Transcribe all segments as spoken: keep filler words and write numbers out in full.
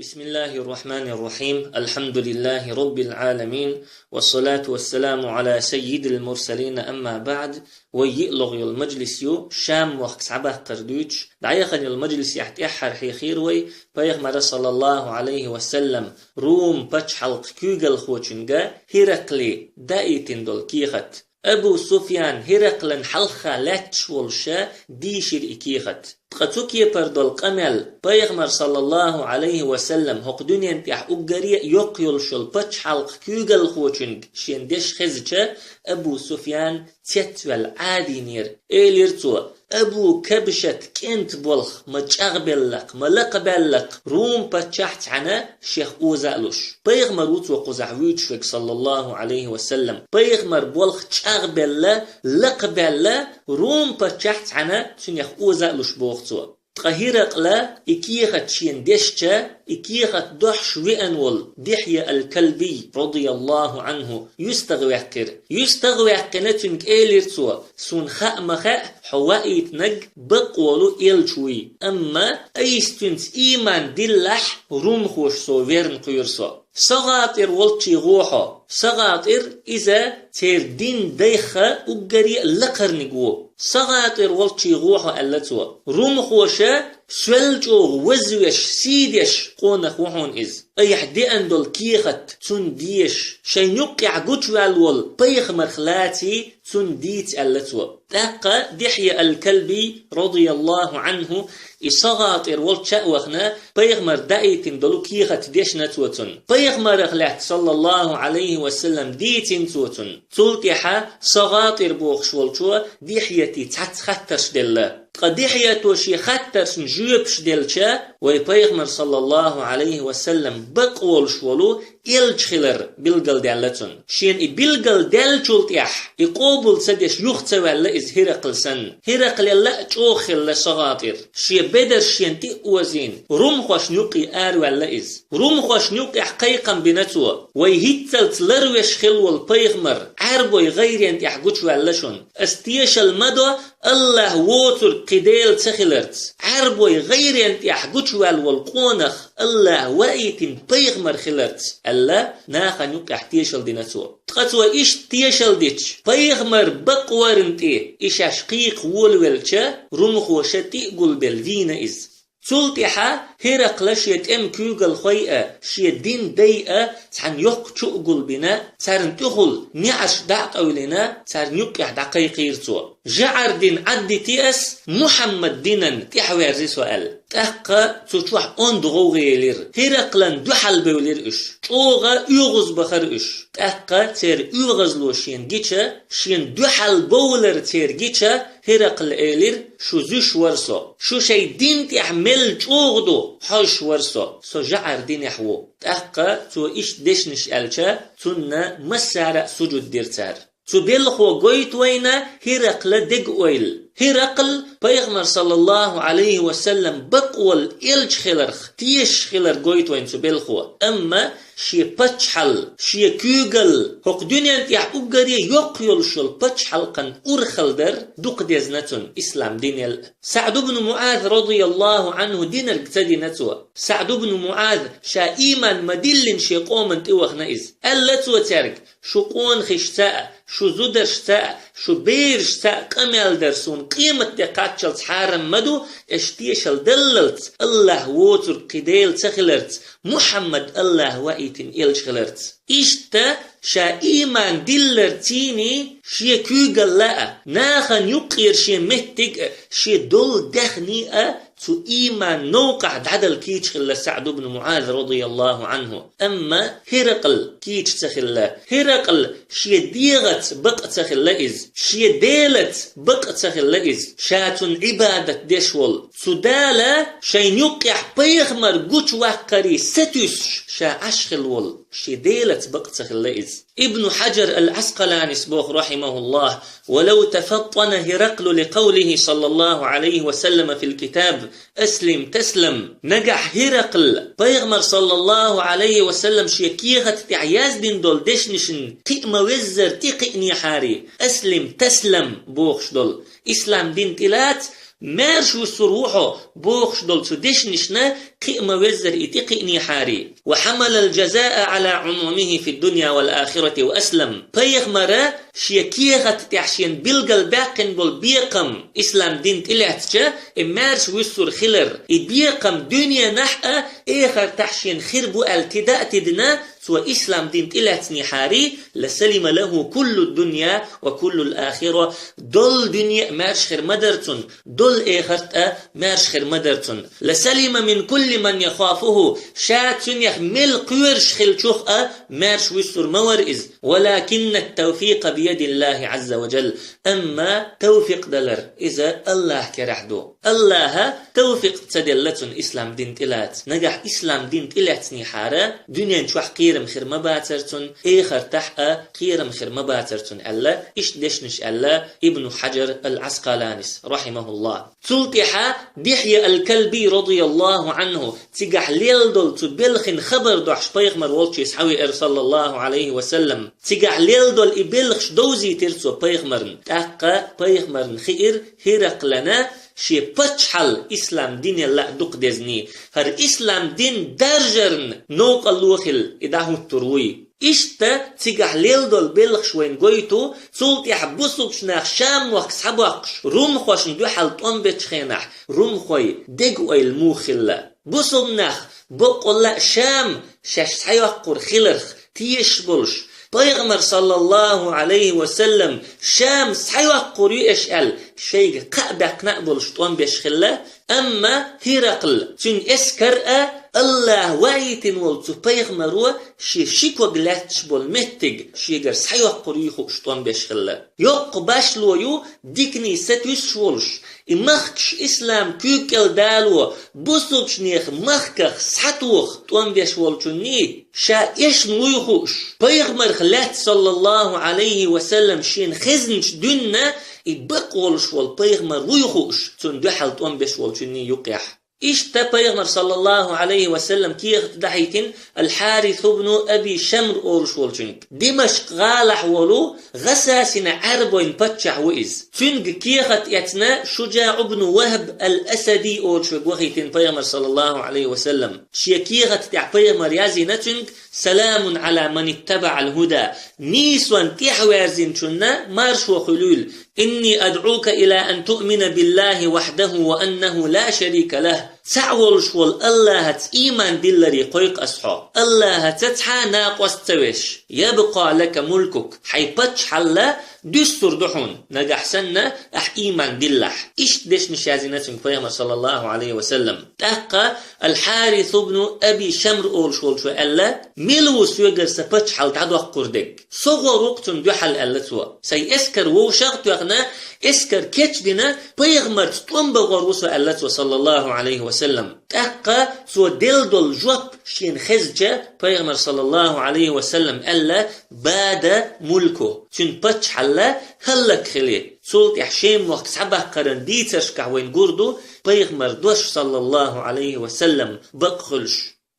بسم الله الرحمن الرحيم. الحمد لله رب العالمين. والصلاة والسلام على سيد المرسلين. أما بعد. Вай йиълагӀа йола мажлис ю Шам мохк схьабаккхар дуьйцуш, дӀаяхана йолу мажлисехь тӀаьххьара хьехийра вай, Пайхамара, саллаллаху Ӏалайхи ва саллам, Рум пачхьалкх куьйгалхочуьнга ХӀиракъле даийтина долу кехат. Абу Суфьян ХӀиракълан хьалха лаьтташ волуша дийшира и кехат. Ткъа цу кепара долу къамел Пайхамар, саллаллаху Ӏалайхи ва саллам, хӀокху дуьнен тӀехь уггаре а йоккха йолуш йолу пачхьалкх куьйгалхочуьнга шен деш хезча, Абу Суфьян цецваьлла Ӏадийнера. Элира цо: «Абу Кабшат кӀентан болх ма чӀагӀбеллакх, ма лакхабаьллакх, Рум паччахь цхьаьна шех оза а луш». Пайхамар ву цо кхузахь вуьйцуш верг, саллаллаху Ӏалайхи ва саллам. Пайхамар болх чӀагӀбелла, лакхабаьлла, Рум паччахь цхьаьна цуьнех оза а луш, боху цо. Ткъа ХӀиракъла и кехат шена дешча, и кехат дохьуш веана волу Дихья ал-Калбий, радияллаху Ӏанху, юьстагӀваьккхира. ЮьстагӀваьккхина цуьнга элира цо: «Суна хаа ма хаьа, хьо ваийтинарг бакъволу элча вуй. Амма айса цуьнца ийман диллахь, румхоша со верна кхоьру со». СагӀатӀир волчий гӀо хьо. СагӀатӀир, иза церан дин дайха уггаре а лакхарниг ву. СагӀатӀир волчий гӀо хьо, аьлла цо. Румхоша соьл чӀогӀа вазвеш, сий деш къонах ву хьуна иза. Айхьа деана долу кехат цунна деша, шайн юккъехь гучуваьлла волу пайхамарх лаций, цунна дийца, аьлла цо. ТӀаккха Дихья ал-Калби, радияллаху Ӏанху, и СагӀатӀир волча а вахана, пайхамар даийтина долу кехат дешна цо цунна. Пайхамарах лаьцна, саллаллаху Ӏалайхи ва саллам, дийцина цо цунна. Цул тӀаьхьа СагӀатӀир бохуш волчо Дихьяте цхьацца хаттарш делла. Ткъа Дихьято шен хаттаршна жоьпаш делча, вай Пайхамар, саллаллаху Ӏалайхи ва саллам, бакъволуш волу элча хилар билгалдаьлла цунна. Шена и билгалдаьллачул тӀаьхьа, и къобал ца деш юха ца ваьлла иза ХӀиракъла санна. ХӀиракълел а чӀогӀа хилла СагӀатӀир. Шен бедарш шена тӀе а озийна, румхошна юккъе араваьлла иза. Румхошна юккъехь кхайкхам бина цо: «Вай хӀинццалц ларвеш хилла волу пайхамар Ӏаьрбойн гӀайрен тӀехь гучуваьлла шуна. Ас тешал ма до, АллахӀ воцург кхин Дела ца хиларца. Ӏаьрбойн гӀайрен тӀехь гучуваьлла волу къонах АллахӀ ваийтина пайхамар хиларца», — аьлла, нахана юккъехь тешал дина цо. Ткъа цо иштта тешал дича, пайхамар бакъварна тӀе и шаьш кхайкха волавелча, румхоша тӀе а гулбелла вийна иза. Цул тӀаьхьа ХӀиракъла шен тӀеман куьйгалхой а, шен дин дай а цхьана йоккха чу а гулбина, царна тӀехула неӀарш дӀа а къевлина, царна юккъехь дӀакхайкхийра цо: «ЖаӀар дин Ӏаддити ас, Мухьаммад динан тӀаьхьаверзи со», — аьлла. ТӀаккха цу чохь онда гӀовгӀа елира. ХӀиракълан дуьхьал бевлира уьш. ЧӀогӀа оьгӀаз бахара уьш. ТӀаккха церан оьгӀазло шена гича, шена дуьхьал бовлар церан гича, ХӀиракъла элира: «Шу зуьш вара со. Шу шайн дин тӀехь мел чӀогӀа ду, хьожуш вара со. Со жаӀар динехь ву». ТӀаккха цо иштта дешнаш аьлча, цунна массара а сужуд дира цара. Цу белхо гойту вайна ХӀиракъла дега ойла. ХӀиракъл пайхамар, саллаллаху Ӏалайхи ва саллам, бакъволу элча хиларх тешаш хилар гойту вайна цу белхо. Амма шен паччахьал, шен куьйгалла, хӀокху дуьнен тӀехь уггаре йоккха йолуш йолу паччахьалкхан урхалла дар дукха дезна цунна ислам динел. СаӀд ибн МуӀаз, радияллаху Ӏанху, динарг ца дина цо. СаӀд ибн МуӀаз ша ийман ма-диллина шен къоман тӀе вахана иза. Аьлла цо цаьрга: «Шу къонахашца а, шу зударшца а, шу берашца а къамел дар суна къематде кхаччалц хьарам ма ду, аш тешал даллалц, АллахӀ воцург кхин Дела ца хиларца, Мухьаммад АллахӀ ваийтина элча хиларца». Иштта ша ийман дилларций, шен куьйгалла а, нахана юккъера шен меттиг а, шен долу даьхни а цу ийман новкъахь дӀадала кийча хилла СаӀд ибн МуӀаз, радияллаху Ӏанху. Амма ХӀиракъл кийча ца хилла. ХӀиракъл шен дегӀаца бакъ ца хилла иза, шен Делаца бакъ ца хилла иза, ша цунна Ӏибадат деш волу. Цу Дала шайна юккъехь пайхамар гучуваккхаре сатуьйсуш ша Ӏаш хилла волу шен Делаца бакъ ца хилла иза. Ибн Хьаджар ал-Ӏаскъаланис боху, рахьимахуллахь: «ولو تفطن هرقل لقوله صلى الله عليه وسلم في الكتاب أسلم تسلم». Нагахь ХӀиракъл пайхамар, саллаллаху Ӏалайхи ва саллам, шен кехат тӀехь яздина долу дешнашна кхиъ ма-веззара тӀекхиънехьара, «Аслим таслам» бохуш долу, ислам дин тӀелаца, Маьрша вуьссур ву хьо, бохуш долу цу дешнашна кхиа ма веззара и тӀекхиънехьарий. وحمل الجزاء على عمومه في الدنيا والآخرة وأسلم. Пайхамара шен кехат тӀехь шена билгал баьккхина болу бекхам ислам дин тӀелаьцча, и маьрша вуьссур хилар, и бекхам дуьненахь а, эхартахь шена хир бу аьлла тида а тидина, цо ислам дин тӀелаьцнехьарий, لسلم له كل الدنيا وكل الآخرة, долу дуьне а маьрша хир ма дара цунна, долу эхарт а маьрша хир ма дара цунна. لسلم من كل من يخافه, ша цуьнех мел кхоьруш хиллачух а маьрша вуьссур ма вара иза. ولكن التوفيق بيد الله عز وجل. Амма тавфикъ далар иза Аллахь керахь ду. Аллахьа тавфикъ ца делла цунна ислам дин тӀелаца, нагахь ислам дин тӀелаьцнехьара дуьнен чохь кхерам хир ма бацара цунна, эхартахь а кхерам хир ма бацара цунна аьлла, иштта дешнаш аьлла Ибн Хьаджар ал-Ӏаскъаланис, рахьимахуллахь. Цул тӀаьхьа Дихья ал-Калби, радияллаху Ӏанху, цигахь лелла долу цу белхин хабар дохьуш пайхамар волчу схьавеара, саллаллаху Ӏалайхи ва саллам. Цигахь лелла долу и белхаш довзийтира цо пайхамарна. ТӀаккха пайхамарна хиира ХӀиракълана шен паччахьалла ислам динелла а дукха дезний, хӀара ислам дин даржарна новкъарло хилла и дӀахӀуттур вуй. Иштта цигахь лелла долу белхаш вайна гойту, цул тӀаьхьа бусулбчу нах Шам-мохк схьабоккхуш, румхошна дуьхьал тӀом бечу хенахь, румхой дега ойла муха хилла. Бусулб нах боккъалла а Шам шаьш схьайоккхур хиларх тешаш болуш, пайхамар, саллаллаху Ӏалайхи ва саллам, Шам схьайоккхур ю аша аьлла, шайга кхаъ баьккхина а болуш тӀом беш хилла, амма ХӀиракъл, цуьнан эскар а, Аллахьа ваийтина волу цу пайхамаро шен ши ког лаьтташ болу меттиг шегара схьайоккхур юй хууш тӀом беш хилла. Йоккха башло ю, диканий сатуьйсуш волуш, и махкаш ислам куьйга кӀел дало, бусулбчу нехан махках схьатоха тӀом беш волчунний, ша эшна вуй хууш, пайхамарх лаьцна, саллаллаху Ӏалайхи ва саллам, шена хезначу дуьнна и бакъ волуш волу пайхамар вуй хууш, цунна дуьхьал тӀом беш волчунний юкъехь. Иштта пайхамар, саллаллаху Ӏалайхи ва саллам, кехат дахьийтина Ал-Хьарис ибн Аби Шамр олуш волчуьнга. Димашкъ гӀалахь волу Гъасасина Ӏаьрбойн паччахь ву иза. Цуьнга кехат эцна ШуджаӀ ибн Вахб ал-Асади олуш верг вахийтина пайхамар, саллаллаху Ӏалайхи ва саллам. Шен кехат тӀехь пайхамар язйина цуьнга: «Саламун Ӏала ман иттабаӀал хӀуда». Нийсон тӀехьаверзинчунна маршо хуьлийла. «Инни адӀука ила ан туъмина биллахи вахьдаху ва аннаху ла шарика лах». Цхьаъ волуш волу Аллахьаца ийман дилларе кхойкху ас хьо. Аллахьаца цхьа а накъост ца веш. «Ябкъа лака мулкук». Хьайн паччахьалла дуьссур ду хьуна, нагахь санна ахь ийман диллахь. Иштта дешнаш язйина цуьнга пайхамар, саллаллаху Ӏалайхи ва саллам. ТӀаккха Ал-Хьарис ибн Аби Шамр олуш волчо аьлла: «Мила ву соьгара сан паччахьалла дӀадоккхур дерг? Со гӀур ву-кх цунна дуьхьал», аьлла цо. «Сайн эскар вовшах а тоьхна, эскар кечдина, пайхамарца тӀом бан гӀур ву со», аьлла цо, саллаллаху Ӏалайхи ва саллам. ТӀаккха цо делла долу жоп шена хезча, пайхамар, саллаллаху Ӏалайхи ва саллам, аьлла: «Бада мулку», цуьнан паччахьалла хӀаллакьхили. Цул тӀаьхьа Шем-мохк схьабаккхаран дийцаршкахь вайна гур ду пайхамар дош, саллаллаху Ӏалайхи ва саллам, бакъ хуьлуш.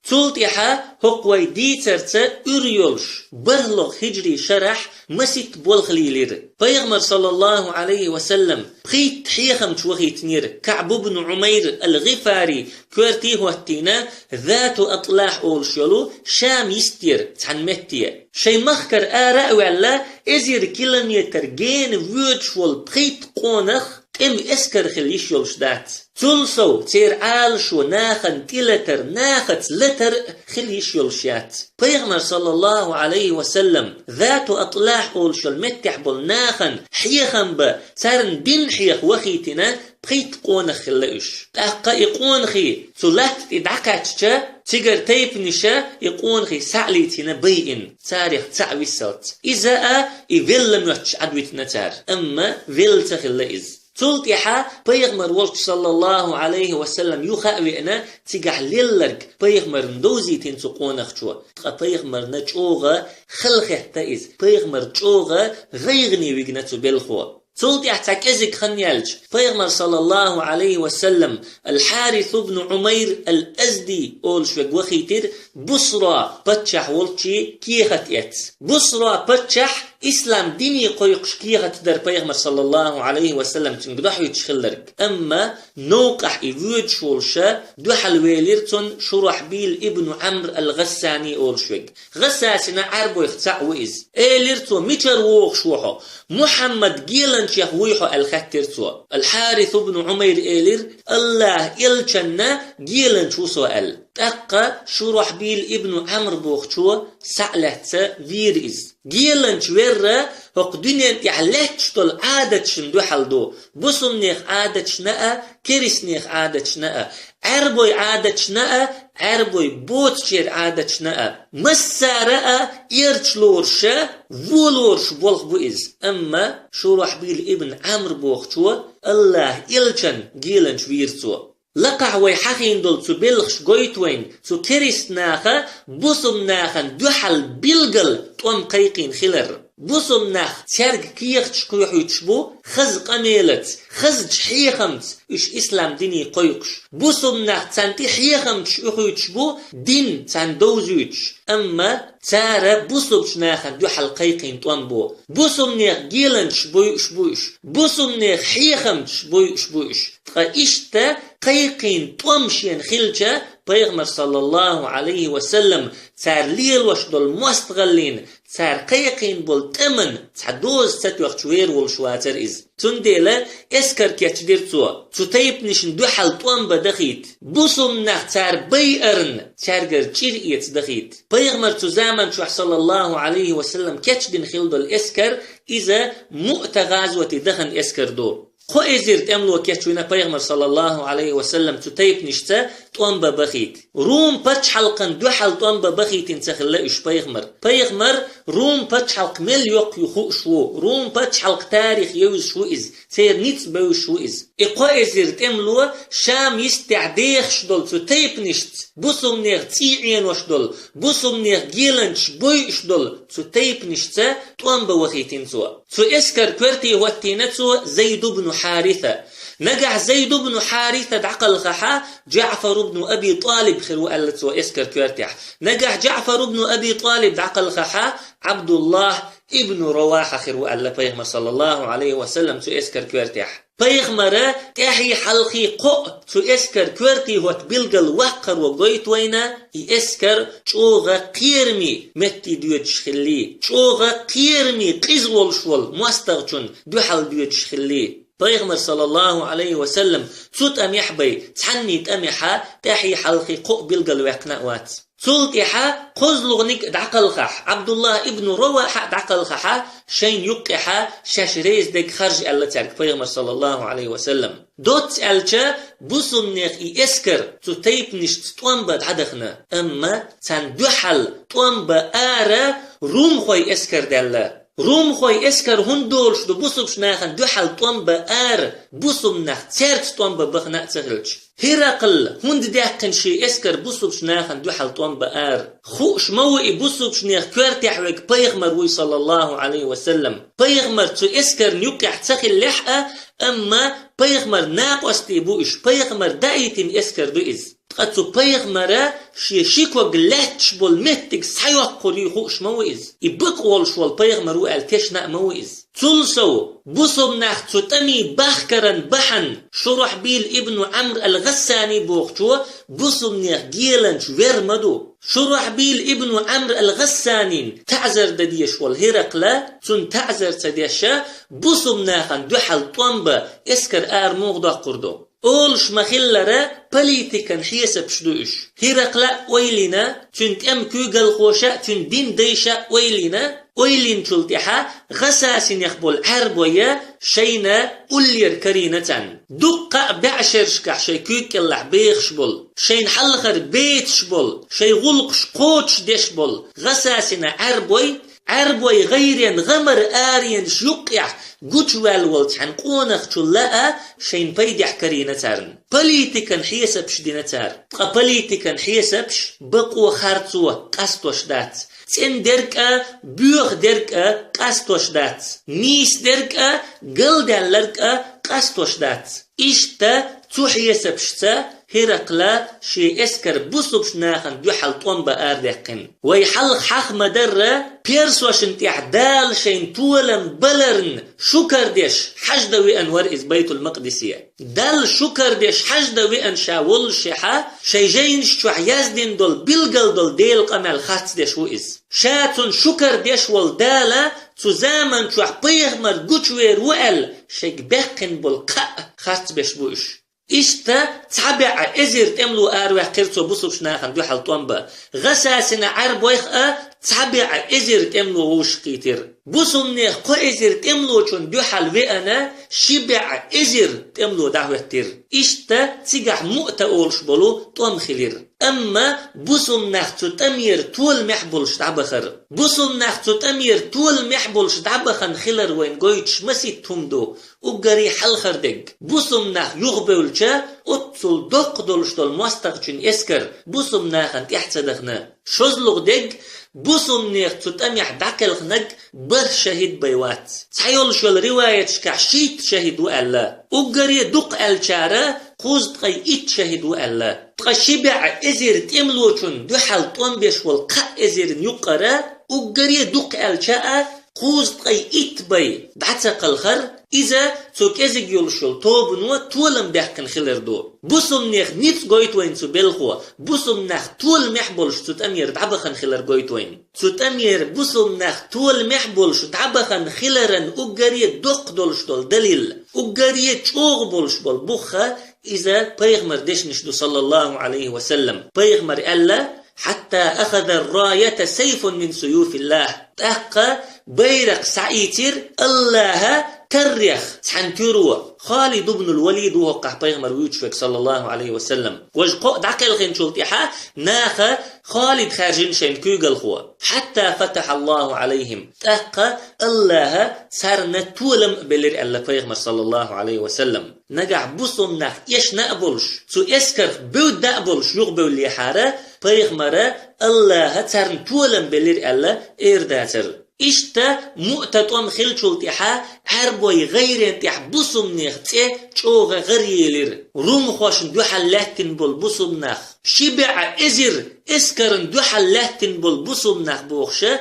Цул тӀаьхьа хӀокху вай дийцарца уьйр йолуш, бархӀлагӀа хиджри шарахь масийтта болх лийлира. Пайхамар, саллаллаху Ӏалайхи ва саллам, пхийтта хьехамча вахийтинера КаӀб ибн Ӏумайр ал-ГӀифари коьрте а хӀоттийна, Зату АтӀлахь олуш йолу Шам йистера цхьана метте. Шайн махкара ара а ваьлла, эзар километр гена воьдуш волу пхийтта къонах тӀеман эскар хила йиш йолуш дац. Цул сов, церан Ӏалашо нахана тӀелатар, нахаца латар а хила йиш йолуш яц. Пайхамар, саллаллаху Ӏалайхи ва саллам, Зату АтӀлахь олуш йолу меттехь болу нахана хьехам бан, царна дин хьеха вахийтина пхийтта къонах хилла уьш. ТӀаккха и къонахий цу латта тӀе дӀакхаьчча, цигара тайпанаша и къонахий схьа а лийцина байина, царех цхьаъ висалц. Иза а и велла моьттуш Ӏадвитина цара, амма велла ца хилла иза. Цул тӀаьхьа пайхамар волчу, саллаллаху Ӏалайхи ва саллам, юха а веана, цигахь лелларг пайхамарна довзийтина цу къонахчо. Ткъа пайхамарна чӀогӀа халахетта иза, пайхамар чӀогӀа гӀайгӀане вигна цу белхо. Цул тӀаьхьа цхьа кӀезиг хан яьлча, пайхамар, саллаллаху Ӏалайхи ва саллам, Ал-Хьарис ибн Ӏумайр ал-Азди олуш верг вахийтира Бусра паччахь волчу кехат эцна. Бусра паччахь Ислам дине кхойкхуш кехат дар пайхамар, саллаллаху алейхи ва саллам, цуьнга дохьуьйтуш хилларг. Амма новкъахь и воьдуш волуша дуьхьал велира цунна Шурахьбил ибн Амр ал-Гъассани олуш верг. Гъассасина Ӏарбойх цхьаъ ву иза. Элира цо: «Мичара вогӀуш ву хьо? Мухьаммад геланчех вуй хьо?» — аьлла хаьттира цо. Ал-Хьарис ибн Ӏумайр элира: «Аллахь элчанна геланча ву со», — аьлла. ТӀаккха Шурахьбил ибн Амр бохучо схьа а лаьцна вийра иза. Геланча верра хӀокху дуьнен тӀехь лаьтташ долу Ӏадаташна дуьхьал ду, бусумнех Ӏадаташна а, керистанех Ӏадаташна а, Ӏаьрбой Ӏадаташна а, Ӏаьрбой боцучеран Ӏадаташна а. Массара а эрча лоруша, вон лоруш болх бу иза. Амма Шурахьбил ибн Амр бохучо Аллахь элчан геланча вийра цо. Лакхахь вай хьахийна долу цу белхаш гойту вайна цу керистанаха бусумнахана дуьхьал билггал тӀом кхайкхийна хилар. Бусумнах цаьрга кехаташ кхоьхьуьйтуш бу хаза къамелаца, хазачу хьехамца уьш ислам дине кхойкхуш. Бусумнах царна тӀе хьехамчаш уьхуьйтуш бу дин царна довзуьйтуш. Амма цара бусумчу нахана дуьхьал кхайкхийна тӀом бу. Бусумнех геланчаш бойуш бу уьш. Бусумнех хьехамчаш бойуш бу уьш. Ткъа иштта кхайкхийна тӀом шена хилча, пайхамар, саллаллаху алейхи ва саллам, цара лелош долу мостагӀаллина, цара кхайкхийна болу тӀеман цхьа доза ца тоьхча вер волуш вацара иза. Цундела эскар кечдира цо, цу тайпанашна дуьхьал тӀом бан дахийта. Бусумнах цара байарна цаьргара чӀир эца дахийта. Пайхамар цу заман чохь, саллаллаху алейхи ва саллам, кечдина хилла долу эскар, иза Муъта гӀазоте дахана эскар ду. Кхо эзар тӀемало кечвина пайхамар, саллаллаху алейхи ва саллам, цу тайпанашца тӀом бан бахийта. Рум пачхьалкхана дуьхьал тӀом бан бахийтина ца хилла уьш пайхамар. Пайхамар Рум пачхьалкх мел йоккха ю хууш ву, Рум пачхьалкх тарих евзаш ву иза, церан ницкъ бевзаш ву иза. И кхо эзар тӀемало Шам йистехь дехаш долу цу тайпанашца, бусумнех цӀий Ӏенош долу, бусумнех геланчаш бойуш долу цу тайпанашца тӀом бан вахийтина цо. Цу эскар коьрте хӀоттийна цо Зайд ибн Хьариса. Нагахь Зайд ибн Хьариса дӀакхалхахьа, Джаъфар ибн Аби ТӀалиб хир ву аьлла цо эскар коьртехь. Нагахь Джаъфар ибн Аби ТӀалиб дӀакхалхахьа, Абдуллах ибн Раваха хир ву аьлла пайхамар, саллаллаху алейхи ва саллам, цу эскар коьртехь. Пайхамара тӀаьхьий хьалхий кхоъ цу эскар коьртий хӀотта билггал ваккхаро гойту вайна, и эскар чӀогӀа кхераме метте доьдуш хилли, чӀогӀа кхераме къиза волуш волу мостагӀчун дуьхьал доьдуш хилли. Пайхамар, саллаллаху алейхи ва саллам, цу тӀамехь бай, цхьанний тӀамехьа тӀаьхьий хьалхий кхоъ билггал ваьккхина а вац. Цул тӀаьхьа кхозлагӀниг а дӀакхалхахь, Абдуллах ибн Раваха а дӀакхалхахьа, шайна юккъехьа шаьш реза дерг харжа аьлла цаьрга пайхамар, саллаллаху алейхи ва саллам. Доцца аьлча, бусумнех и эскар цу тайпанашца тӀом бан дӀадахана, амма царна дуьхьал тӀом бан ара румхой эскар даьлла. Румхой эскар хӀунда долуш ду бусумчу нахана дуьхьал тӀом бан ара, бусумнах цаьрца тӀом бан бахана а ца хилча? Хиракъл хӀунда даьккхина шен эскар бусумчу нахана дуьхьал тӀом бан ара? Хууш ма ву и бусумчунех коьртехь верг пайхамар вуй, саллаллаху алейхи ва саллам. Пайхамар цу эскарна юккъехь ца хиллехь а, амма пайхамар накъостий бу уьш, пайхамар даийтина эскар ду иза. Ткъа цу пайхамара шен ши ког лаьтташ болу меттиг схьайоккхур ю хууш ма ву иза. И бакъ волуш волу пайхамар ву аьлла тешна а ма ву иза. Цул сов, бусумнах цу тӀамий бахкаран бахьана Шурахьбил ибн Амр ал-Гъассани бохучо бусумнех геланча вер ма ду. Шурахьбил ибн Амр ал-Гъассанин таӀзар дан дезаш волу Хиракъла, цунна таӀзар ца деш, бусумнахана дуьхьал тӀом бан эскар ара муха доккхур ду? Олуш ма-хиллара, политикан хьесапаш ду уьш. Хиракъла а ойлина, цуьнан тӀеман куьйгалхоша а, цуьнан дин дайша а ойлина, ойлинчул тӀаьхьа Гъасасинех болу Ӏаьрбой шайна уллера карийна царна. Дуккха а бӀешерашкахь шайн куьйга кӀелахь бехаш болу, шайна хьалхара бецаш болу, шайн гӀуллакхаш кхочушдеш болу Гъасасина Ӏаьрбой, Ӏаьрбой гӀайрен гӀамар аренаш юккъехь гучуваьлла волу цхьана къонахчул а шайна пайдехь карийна царна. Политикан хьесапаш дина цара. Ткъа политикан хьесапаш бакъо харцо къастош дац. ЦӀена дерг а, боьха дерг а къастош дац. Нийса дерг а, галдаьлларг а къастош дац. Иштта Цу хьесапашца Хиракла шен эскар бусулба нахана дуьхьал тӀом бан арадаьккхина. Вай хьалха хьаха ма-дарра, персошна тӀехь Дала шайна толам баларна шукар деш хьаждан веана вара иза Байтул-Макъдисе. Далла шукар деш хьаждан веана ша воллушехь, шайн жайнаш чохь яздина долу, билгал долу Делан къамел харцдеш ву иза. Ша цунна шукар деш волу Дала цу заман чохь пайхамар гучувер ву аьлла, шайга баьккхина болу кхаъ харцбеш бу уьш. Иштта цхьа бӀе эзар тӀемало араваьккхира цо бусулба нахана дуьхьал тӀом бан. Гъасасина Ӏаьрбойх а цхьа бӀе эзар тӀемало вовшахкхийтира. Бусулбанех кхо эзар тӀемалочунна дуьхьал веана, ши бӀе эзар тӀемало дӀахӀоьттира. Иштта цигахь Муъта олуш болу тӀом хилира. Амма бусулба нах цу тӀамера толамехь болуш дӀабахара. Бусулба нах цу тӀамера толамехь болуш дӀабахана хилар вайна гойтуш масийтта хӀума ду. Уггаре хьалхара дерг, бусулба нах юхабевлча, оццул доккха долуш долу мостагӀчун эскар бусулба нахана тӀаьхьа ца дахана. ШозлагӀа дерг, бусулбанех цу тӀамехь дӀакхелхинарг бархӀ шахӀид бен вац. Цхьайолуш йолу риваяташкахь шийтта шахӀид ву аьлла. Уггаре дукха аьллачара кхузткъе итт шахӀид ву аьлла. Ткъа ши бӀе эзар тӀемалочунна дуьхьал тӀом беш волу кхаа эзарна юккъара уггаре дукха аьллача а кхузткъе итт бен дӀа ца кхалхара, иза цу кӀезиг йолуш йолу тобано толам баьккхина хилар ду. Бусулбанех ницкъ гойту вайна цу белхо, бусулба нах толамехь болуш цу тӀамера дӀабахана хилар гойту вайна. Цу тӀамера бусулба нах толамехь болуш дӀабахана хиларан уггаре доккха долуш долу далил, уггаре чӀогӀа болуш болу бух а иза пайхамар дешнаш ду, саллаллаху Ӏалайхи ва саллам. Пайхамар аьлла: «Хьатта ахазар-раята сайфун мин суюфиллах». ТӀаккха байракх схьаийцира АллахӀа таррех цхьана туьро. Халид ибн ал-Валид ву хӀокхахь пайхамар вуьйцуш верг, саллаллаху Ӏалайхи ва саллам. Важа кхоъ дӀакхелхинчул тӀаьхьа наха Халид хаьржина шайн куьйгалхо. «Хьатта фатахаллаху Ӏалайхим». ТӀаккха АллахӀа царна толам а белира аьлла пайхамар, саллаллаху Ӏалайхи ва саллам. Нагахь бусулба нах эшна а болуш, цу эскарх бевдда а болуш юхабевллехьара, пайхамара АллахӀа царна толам белира аьлла эр дацара. Иштта Муъта тӀом хиллачул тӀаьхьа Ӏаьрбойн гӀайрен тӀехь бусулбанех цӀе чӀогӀа гӀаръелира. Румхошна дуьхьал лаьттина болу бусулба нах, ши бӀе эзар эскарна дуьхьал лаьттина болу бусулба нах бохуша,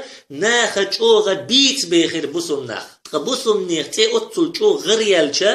наха чӀогӀа бийца бехира бусулба нах. Ткъа бусулбанех цӀе оццул чӀогӀа гӀаръяьлча,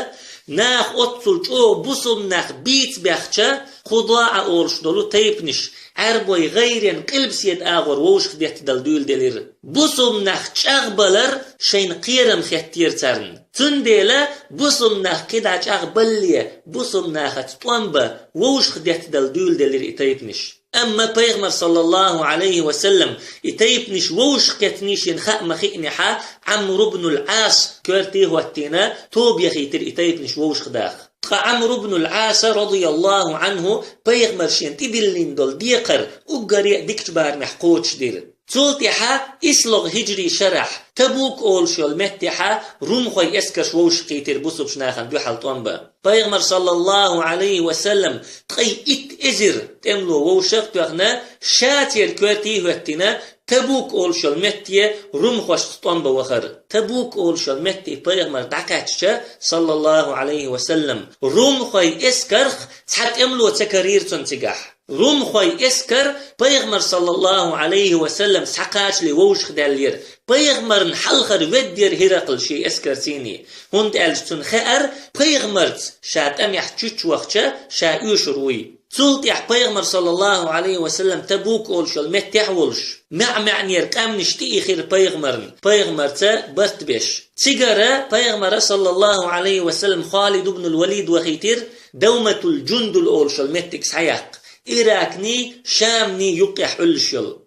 наха оццул чӀогӀа бусулба нах бийца баьхча, КхузаӀа олуш долу тайпанаш, Ӏаьрбойн гӀайрен къилбаседа агӀор вовшах деттадала дуьйладелира. Бусулба нах чӀагӀбалар шайна кхерам хеттера царна. Цундела бусулба нах кхидӀа чӀагӀбалле, бусулба нахаца тӀом бан вовшах деттадала дуьйладелира и тайпанаш. Амма пайхамар, саллаллаху Ӏалайхи ва саллам, и тайпанаш вовшах кхеттинийшина хаа ма хиънехьа, Ӏамр ибн ал-Ӏас коьрте а хӀоттийна, тоба яхийтира и тайпанаш вовшах даха. Ткъа Ӏамр ибн ал-Ӏаса, радияллаху Ӏанху, пайхамар шена тӀедиллина долу декхар уггаре а дикачу барамехь кхочушдира. Цул тӀаьхьа ислагӀа хиджри шарахь, Табук олуш йолу меттехьа румхойн эскарш вовшахкхийтира бусулба нахана дуьхьал тӀом бан. Пайхамар, саллаллаху Ӏалайхи ва саллам, ткъе итт эзар тӀемало вовшах а тоьхна, ша церан коьрте а хӀоьттина, Табук олуш йолу метте румхошца тӀом бан вахара. Табук олуш йолу метте пайхамар дӀакхаьчча, саллаллаху Ӏалайхи ва саллам, румхойн эскарх цхьа тӀемало ца карийра цунна цигахь. Румхойн эскар пайхамар, саллаллаху Ӏалайхи ва саллам, схьакхачале вовшахдаьллера. Пайхамарна хьалхара веддера Хиракъл шен эскарций. ХӀунда аьлча цунна хаьара, пайхамарца ша тӀамехь чуччавахча, ша оьшур вуй. Цул тӀаьхьа пайхамар, саллаллаху Ӏалайхи ва саллам, Табук олуш йолу меттехь а волуш, маьӀ-маьӀнера къаьмнаш тӀеихира пайхамарна, пайхамарца барт беш. Цигара пайхамара, саллаллаху Ӏалайхи ва саллам, Халид ибн ал-Валид вахийтира Давматул-Джундул олуш йолу меттиг схьаяккха, Иракний, Шамний юккъехь Ӏуьллуш йолу.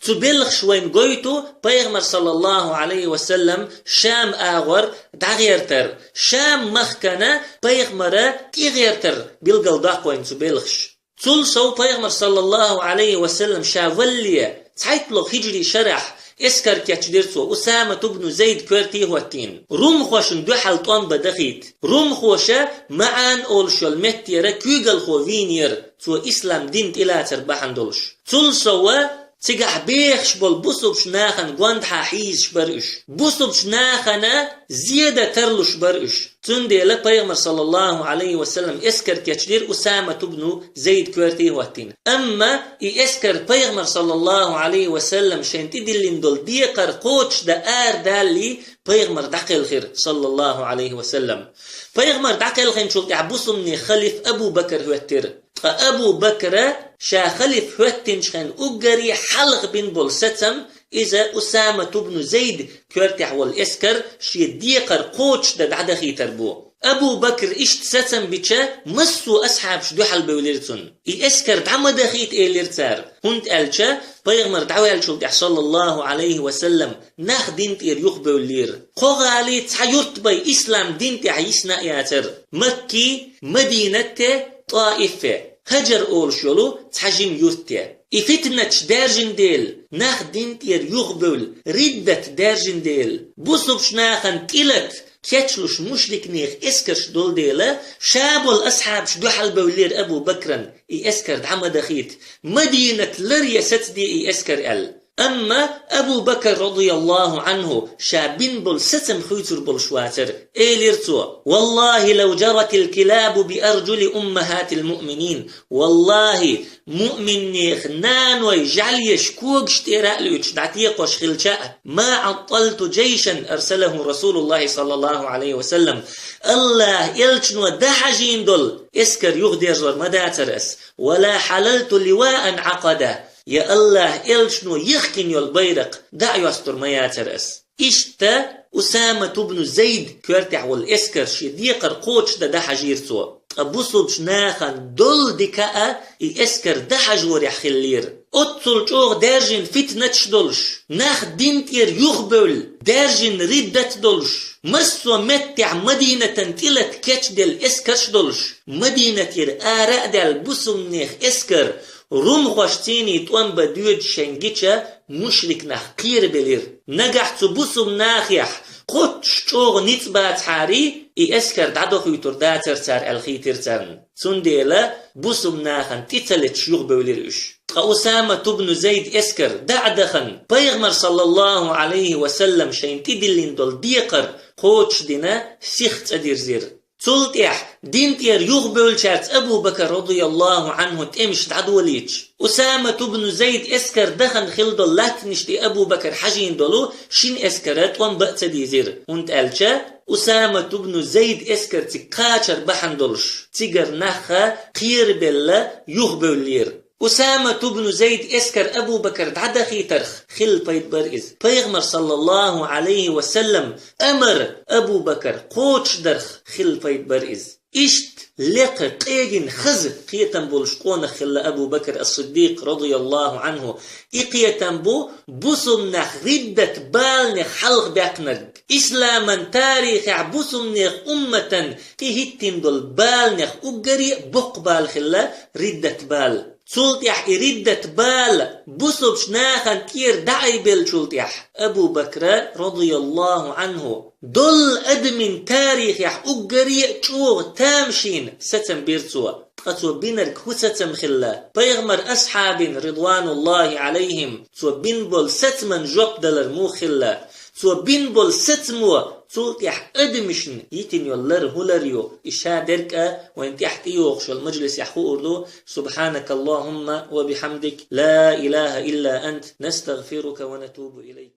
Цу белхаш вайна гойту пайхамар, саллаллаху Ӏалайхи ва саллам, Шам агӀор дӀагӀертар, Шам-махкана пайхамара тӀегӀертар билгалдоккху вайна цу белхаш. Цул сов пайхамар, саллаллаху Ӏалайхи ва саллам, ша валале цхьайтталгӀа хиджри шарахь эскар кечдира цо, Усамат ибн Зайд коьрте а хӀоттийна, румхошна дуьхьал тӀом бан дахийта. Румхоша МаӀан олуш йолу меттера куьйгалхо вийнера, цо ислам дин тӀелацар бахьана долуш. Цул сова Цигахь бехаш болу бусулбчу нахана гондахьа хьийзаш бара уьш. Бусулбчу нахана зеда тарлуш бара уьш. Цундела Пайхамар, саллаллаху Ӏалайхи ва саллам, эскар кечдира Усамат ибн Зайд коьрте хӀоттийна. Амма и эскар Пайхамар, саллаллаху Ӏалайхи ва саллам, шайн тӀедиллина долу декхар кхочушдан арадаллалц Пайхамар дӀакхелхира, саллаллаху Ӏалайхи ва саллам. Пайхамар дӀакхелхинчул тӀаьхьа бусулбанийн халиф Абу Бакр хӀоьттира. Ткъа Абу Бакра ша халиф хӀоьттинчу хенахь уггаре хьалха бина болу сацам иза Усамат ибн Зайд коьртехь волу эскар шен декхар кхочушдан дӀадахийтар бу. Абу Бакр иштта сацам бича, массо а асхьабаш дуьхьал бевлира цунна. И эскар дӀа ма дахийта, элира цара, хӀунда аьлча Пайхамар дӀаваьллачул тӀаьхьа, саллаллаху Ӏалайхи ва саллам, нах дин тӀера юхабевллера. Кхо гӀали, цхьа юрт бен ислам дин тӀехь йисна а яцара: Макки, Мадинате, ТӀаифе, Хьажар олуш йолу цхьа жима юрте. И фитнаташ даьржина дела, нах дин тӀера юхабевлла, риддат даьржина дела, бусулбчу нахана тӀелата кечлуш мушрикнех эскарш долу дела, ша болу асхьабаш дуьхьал бевллера Абу Бакран, и эскар дӀа ма дахийта, Мадинат лар я, сацаде и эскар аьлла. Амма Абу Бакр, радияллаху Ӏанху, ша бина болу сацам хуьйцур болуш вацара. Элира цо: «Валлахи, лав джаратил килабу би арджули уммахатил муъминин». Валлахи, муъминнех наной жӀаьлеш когаш тӀера а луьйчу дӀатекхош хилча а, ма Ӏатталту джайшан арсалаху Расулуллахи, саллаллаху Ӏалайхи ва саллам, Аллах элчано дӀахьажийна долу эскар юхадержор ма дацара ас, вала хьалалту ливаан Ӏакъада, я Аллах элчано йихкина йолу байракх дӀа а йостур ма яцара ас. Иштта Усамат ибн Зайд коьртехь волу эскар шен декхар кхочушдан дӀахьажийра цо. Ткъа бусулбчу нахана долу дика а и эскар дӀахьажорехь хиллера. Оццул чӀогӀа даьржина фитнаташ долуш, нах дин тӀера юхабевлла, даьржина риддат долуш, массо а меттехь Мадинатан тӀелата кечделла эскарш долуш, Мадинатера ара а даьлла бусулбанех эскар румхошций тӀом бан доьдуш шайн гича, мушрик нах кхерабелира. Нагахь цу бусулба нахехь кхоччуш чӀогӀа ницкъ бацахьара, и эскар дӀадохуьйтур дацара цара аьлла хийтира царна. Цундела бусулба нахана тӀе ца леташ юхабевлира уьш. Ткъа Усамат ибн Зайд эскар дӀа а дахана, Пайхамар, саллаллаху Ӏалайхи ва саллам, шайн тӀедиллина долу декхар кхочушдина сиха цӀа дирзира. Цул тӀаьхьа дин тӀера юхабевллачаьрца Абу Бакр, радияллаху Ӏанху, тӀемаш дӀадолийча, Усамат ибн Зайд эскар дахана хилла долу латтанаш тӀе Абу Бакр хьажийна долу шина эскара тӀом бан а ца дийзира, хӀунда аьлча Усамат ибн Зайд эскар цига кхачар бахьана долуш, цигара нах кхерабелла юхабевллера. Усамат ибн Зайд эскар Абу Бакр дӀадахийтарх хилла пайда бара иза. Пайхамар, саллаллаху Ӏалайхи ва саллам, амар Абу Бакр кхочушдарх хилла пайда бара иза. Иштта лекха, къегина, хаза кхетам болуш къонах хилла Абу Бакр ас-Сиддикъ, радияллаху Ӏанху. И кхетам бу бусулба нах риддат баланех хьалха баьккхинарг. Исламан тарихехь бусулбанех умматан тӀехӀиттина долу баланех уггаре а боккха бала хилла риддат бала. Цул тӀаьхьа и риддат бала бусулбчу нахана тӀера дӀаайбеллачул тӀаьхьа Абу Бакра, радияллаху Ӏанху, доллу адамийн тарихехь уггаре а чӀогӀа тамашийна сацам бира цо. Ткъа цо бинарг хӀун сацам хилла? Пайхамар асхьабийн, ридвануллахи Ӏалайхим, цо бина болу сацаман жоп далар муха хилла? Цо бина болу сацамо цул тӀаьхьа адамашна йитина йолу лар хӀун лар ю? И ша дерг а вайн тӀаьхьа тӀейогӀуш йолу мажлисехь хуур ду. Субханакаллахумма ва бихамдик, ла илаха илла ант, настагфирука ва натубу илайк.